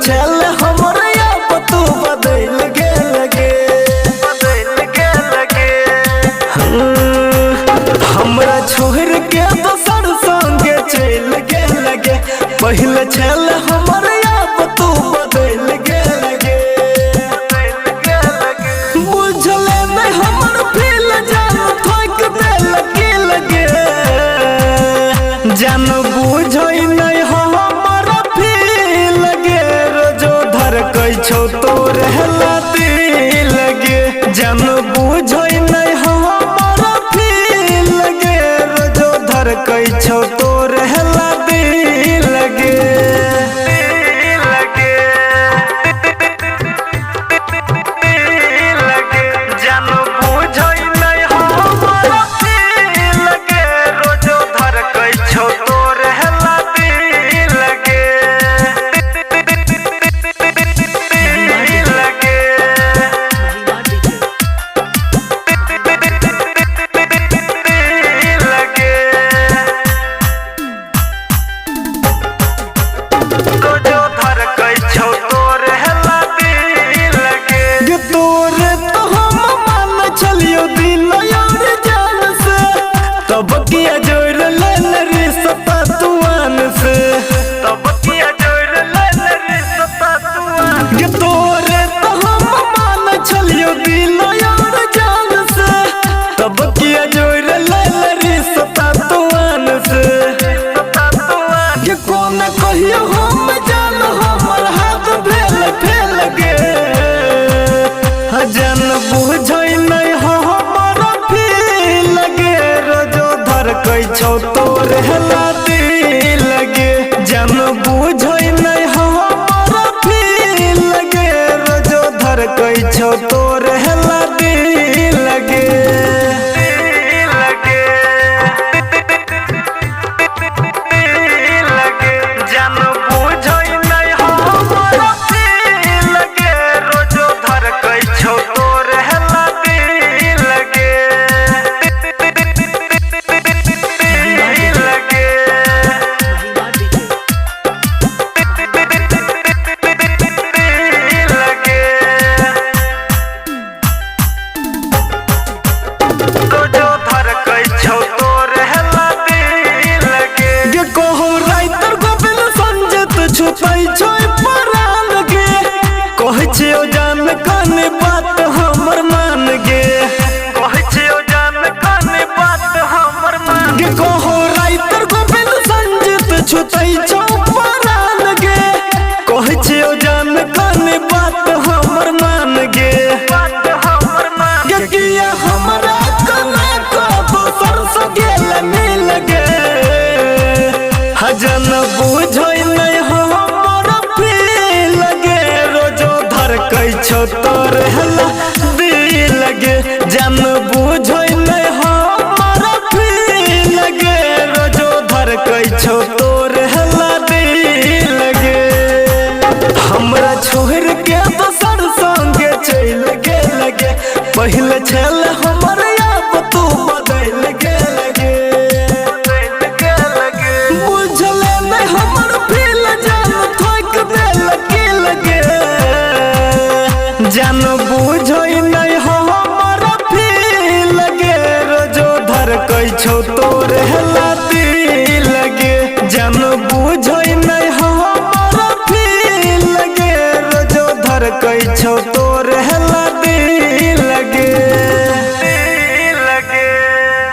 छल हमर आप तू बदल गेल गे, बदल गेल गे। हमरा छोड़ के दोसर संगे चल गेल गे। पहले छल हमर आप तू बदल गेल गे, बुझले नहीं हमर फील जान थोक देल के लगे। जान बुझै नहीं हमर फील गे, रोजो धड़कै छौ तोर हेला दिल गे। जान बुझै नहीं हमर फील गे, रोजो धड़कै छौ तोर हेला दिल गे। तब किया जोड़ लेल रिश्ता तुआन से, तब किया जोड़ लेल रिश्ता तुआन गे। तोरे तो हम मान छलियो दिल और जान से, तब किया जोड़ लेल रिश्ता तुआन से। गे कौन कहियो हम जान हमर हाथ भेल फेल गे। जान बुझै नहीं हमर फील गे, रोजो धड़कै छौ तोर हेला दिल गे। जान बुझै नहीं हमर फील गे, रोजो धड़कै छौ तोर हेला दिल गे। छुपै छै परान गे, कहै छियौ जान कने बात हमर मान गे, कहै छियौ जान कने बात हमर मान गे। कहो राइतर गोविंद संजित छुपै छौ परान गे, कहै छियौ जान कने बात हमर मान गे। गे किया हमरा कने दोसर से गेल मिल गे। जान बुझै नहीं हमर फील गे, रोजो धड़कै छौ तोर हेला दिल गे। जान बुझै नहीं हमर फील गे, रोजो धड़कै छौ तोर हेला दिल गे। हमरा छोड़ के दोसर संगे चल गेल गे। पहले छल हमर आप तू बदल गेल गे, बुझले नहीं हमर फील जान थोक देल के लगे। जान बुझै